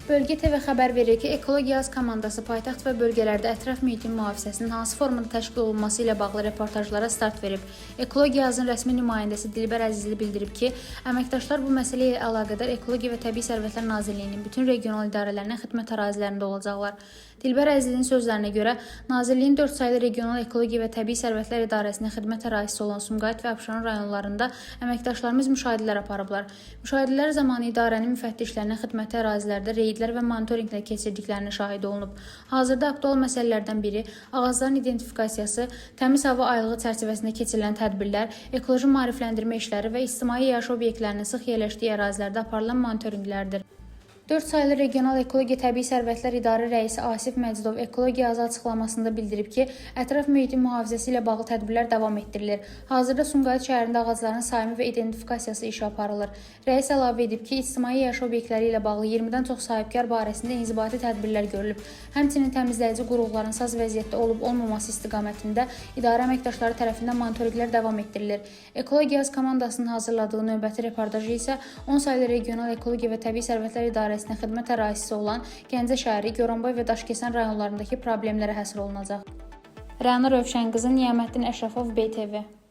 Bölgə TV xəbər verir ki, Ekologiya Az komandası paytaxt və bölgələrdə ətraf mühitin mühafizəsinin hansı formada təşkil olunması ilə bağlı reportajlara start verib. Ekologiya Azın rəsmi nümayəndəsi Dilbər Əzizli bildirib ki, əməkdaşlar bu məsələ ilə əlaqədar Ekologiya və Təbii Sərvətlər Nazirliyinin bütün regional idarələrinin xidmət ərazilərində olacaqlar. Dilbər Əzizlinin sözlərinə görə, Nazirliyin 4 saylı Regional Ekologiya və Təbii Sərvətlər İdarəsinin xidmət ərazisi olan Sumqayıt və Abşeron rayonlarında əməkdaşlarımız müşahidələr aparıblar. Müşahidələr zamanı idarənin müfəttişlərinin xidməti ərazilərdə reydlər və monitorinqlər keçirdiklərinə şahid olunub. Hazırda aktual məsələlərdən biri ağacların identifikasiyası, təmiz hava aylığı çərçivəsində keçirilən tədbirlər, ekoloji maarifləndirmə işləri və ictimai yaşayış obyektlərinin sıx yerləşdiyi ərazilərdə aparılan monitorinqlərdir. 4 saylı Regional Ekologiya Təbii Sərvətlər İdarə rəisi Asif Məcidov Ekologiya Azı açıqlamasında bildirib ki, ətraf mühitin mühafizəsi ilə bağlı tədbirlər davam etdirilir. Hazırda Sumqayıt şəhərində ağacların sayımı və identifikasiyası işi aparılır. Rəis əlavə edib ki, ictimai yaşayış obyektləri ilə bağlı 20-dən çox sahibkar barəsində inzibati tədbirlər görülüb. Həmçinin təmizləyici qurğuların saz vəziyyətdə olub-olmaması istiqamətində idarə əməkdaşları tərəfindən monitorinqlər davam etdirilir. Ekologiya Az komandasının hazırladığı növbəti reportajı isə 10 saylı Regional Ekologiya və Təbii Sərvətlər İdarəsinin xidmət ərazisi olan Gəncə şəhəri, Goranboy və Daşkəsən rayonlarındakı problemlərə həsr olunacaq. Rəna Rövşənqızı, Niyaməddin Əşrəfov, BTV.